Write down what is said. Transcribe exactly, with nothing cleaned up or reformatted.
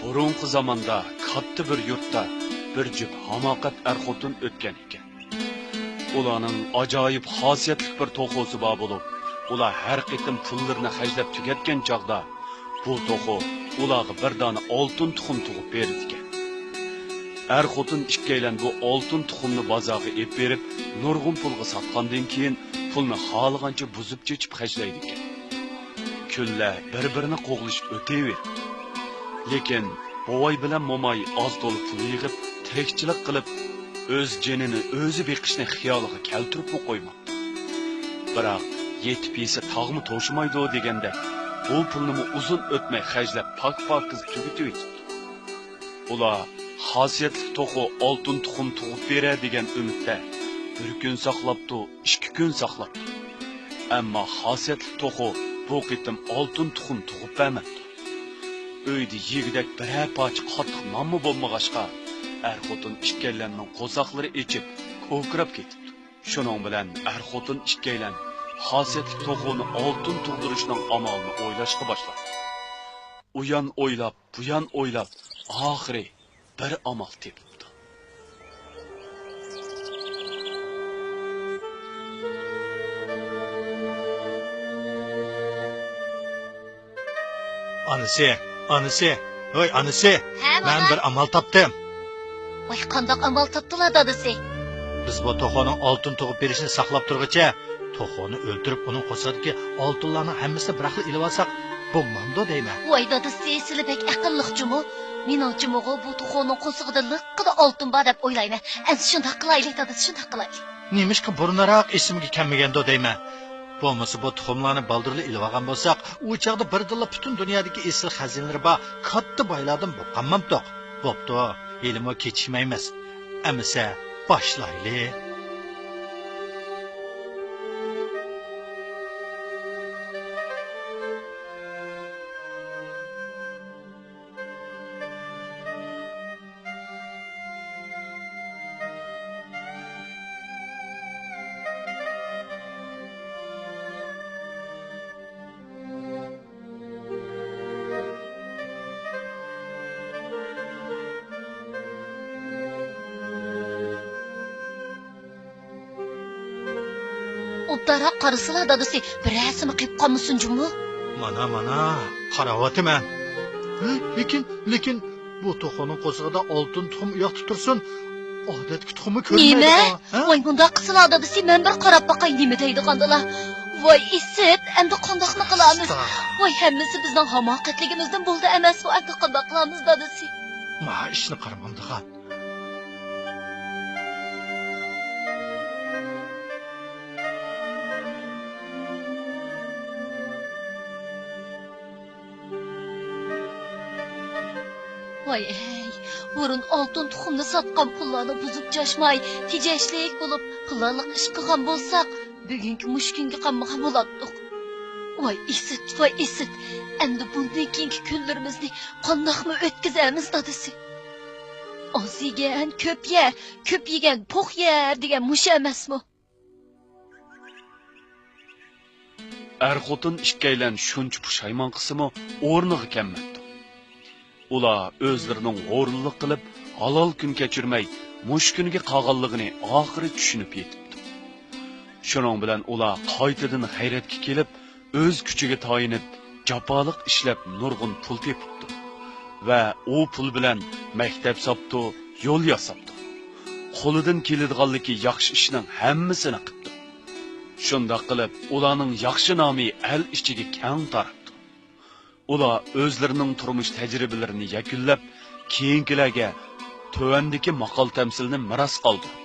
بۇرۇنقى زاماندا كاتتا بىر يۇرتتا بىر جۈپ ھاماقەت ئەر-خوتۇن ئۆتكەن ئىكەن. ئۇلارنىڭ ئاجايىپ خاسىيەتلىك بىر توخۇسى بار بولۇپ، ئۇلار ھەر قېتىم پۇللىرىنى خەجلەپ تۈگەتكەن چاغدا، بۇ توخۇ ئۇلارغا بىر دانە ئالتۇن تۇخۇم تۇغۇپ بېرىدىكەن. ئەر-خوتۇن ئىككىيلەن بۇ ئالتۇن تۇخۇمنى بازارغا ئېلىپ بېرىپ، نۇرغۇن پۇلغا ساتقاندىن كېيىن، پۇلنى خالىغانچە بۇزۇپ-چېچىپ خەجلەيدىكەن. كۈنلەر بىر-بىرىنى قوغلىشىپ ئۆتۈۋېرىدۇ. لېكىن بوۋاي بىلەن موماي ئاز-تولا پۇل يىغىپ، تىرىكچىلىك قىلىپ، ئۆز جېنىنى ئۆزى بېقىشنى خىيالىغا كەلتۈرۈپمۇ قويماپتۇ. بىراق، يېتىپ يېسە تاغمۇ توشىمايدۇ دېگەندەك، بۇ پۇلنىمۇ ئۇزۇن ئۆتمەي خەجلەپ، پاك-پاكىز تۈگىتىۋېتىپتۇ. ئۇلار خاسىيەتلىك توخۇ ئالتۇن تۇخۇم تۇغۇپ بېرەر دېگەن ئۈمىدتە بىر كۈن ساقلاپتۇ، ئىككى كۈن ساقلاپتۇ. ئەمما خاسىيەتلىك توخۇ بۇ قېتىم ئالتۇن تۇخۇم تۇغۇپ بەرمەپتۇ. ئۆيدە يېگۈدەك بىرەر پارچە قاتتىق نانمۇ بولمىغاچقا، ئەر-خوتۇن ئىككىيلەننىڭ قورساقلىرى ئېچىپ، كوكىراپ كېتىپتۇ. شۇنىڭ بىلەن ئەر-خوتۇن ئىككىيلەن خاسىيەتلىك توخۇنى ئالتۇن تۇغدۇرۇشنىڭ ئامالىنى ئويلاشقا باشلاپتۇ. ئۇيان ئويلاپ، بۇيان ئويلاپ، ئاخىرى بىر ئامال تېپىپتۇ. ئانىسى، ئانىسى، ھوي ئانىسى، ھە، مەن مانا. بىر ئامال تاپتىم. ۋاي، قانداق ئامال تاپتىلا، دادىسى؟ بىز بۇ توخۇنىڭ ئالتۇن تۇغۇپ بېرىشىنى ساقلاپ تۇرغۇچە، توخۇنى ئۆلتۈرۈپ، ئۇنىڭ قورسىقىدىكى ئالتۇنلارنىڭ ھەممىسىنى بىراقلا ئېلىۋالساق بولمامدۇ دەيمەن. ۋاي دادىسى، سىلى بەك ئەقىللىق جۇمۇ. مېنىڭچىمۇ بۇ توخۇنىڭ قورسىقىدا لىققىدە ئالتۇن بار دەپ ئويلايمەن. ئەمسە شۇنداق قىلايلى دادىسى، شۇنداق قىلايلى. نېمىشقا بۇرۇنراق ئېسىمگە كەلمىگەندۇ دەيمەن. بولمىسا بۇ تۇخۇملارنى بالدۇرلا ئېلىۋالغان بولساق، ئۇ چاغدا بىردىنلا پۈتۈن دۇنيادىكى ئېسىل خەزىنىلىرى بار كاتتا بايلاردىن بولۇپ قالمامتۇق. بوپتۇ، ھېلىمۇ كېچىكمەيمىز. ئەمىسە، باشلايلى. ئوبدانراق قارىسىلا، دادىسى، بىرەرسىمۇ قېلىپ قالمىسۇن جۇمۇ. مانا، مانا، قاراۋاتىمەن. ھە، لېكىن، لېكىن، بۇ توخۇنىڭ قورسىقىدا ئالتۇن تۇخۇم ئۇياقتا تۇرسۇن، ئادەتتىكى تۇخۇمنى كۆرمەيدۇ. نېمە؟ ھە؟ ۋاي، مۇنداق قىلسىلا، دادىسى، مەن بىر قاراپ باقاي، نېمە دەيدىغاندىلا. ۋاي، ئىسىت، ئەمدى قانداقنى قىلامىز؟ ئۇستا. ۋاي، ھەممىسى بىزنىڭ ھاماقەتلىكىمىزدىن بولدى ئەمەسمۇ، ئەمدى قانداق قىلامىز، دادىسى؟ ما ئىشنى قارىمامدىغان. ۋاي ئەي، بۇرۇن ئالتۇن تۇخۇمنى ساتقان پۇللارنى بۇزۇپ چاچماي، تېجەشلىك بولۇپ، پىلانلىق ئىش قىلغان بولساق، بۈگۈنكى مۇشۇ كۈنگە قالمىغان بولاتتۇق. ۋاي ئىسىت، ۋاي ئىسىت، ئەمدى بۇندىن كېيىنكى كۈنلىرىمىزنى قانداقمۇ ئۆتكۈزەرمىز، دادىسى؟ ئاز يېگەن كۆپ يەر، كۆپ يېگەن پوق يەر دېگەن مۇشۇ ئەمەسمۇ؟ ئەر-خوتۇن ئىككىيلەن شۇنچە پۇشايمان قىلسىمۇ، ئورنىغا كەلمەپتۇ. ئۇلار ئۆزلىرىنىڭ ھورۇنلۇق قىلىپ، ھالال كۈن كەچۈرمەي، مۇشۇ كۈنگە قالغانلىقىنى ئاخىرى چۈشىنىپ يېتىپتۇ. شۇنىڭ بىلەن ئۇلار قايتىدىن غەيرەتكە كېلىپ، ئۆز كۈچىگە تايىنىپ، جاپالىق ئىشلەپ نۇرغۇن پۇل تېپىپتۇ ۋە ئۇ پۇل بىلەن مەكتەپ ساپتۇ، يول ياساپتۇ. قولىدىن كېلىدىغانلىكى ياخشى ئىشنىڭ ھەممىسىنى قىپتۇ. شۇنداق قىلىپ، ئۇلارنىڭ ياخشى نامى ئەل ئىچىگە كەڭ تاراپتۇ. ئۇلار ئۆزلىرىنىڭ تۇرمۇش تەجرىبىلىرىنى يەكۈنلەپ، كېيىنكىلەرگە تۆۋەندىكى ماقال-تەمسىلنى مىراس قالدۇرىدۇ.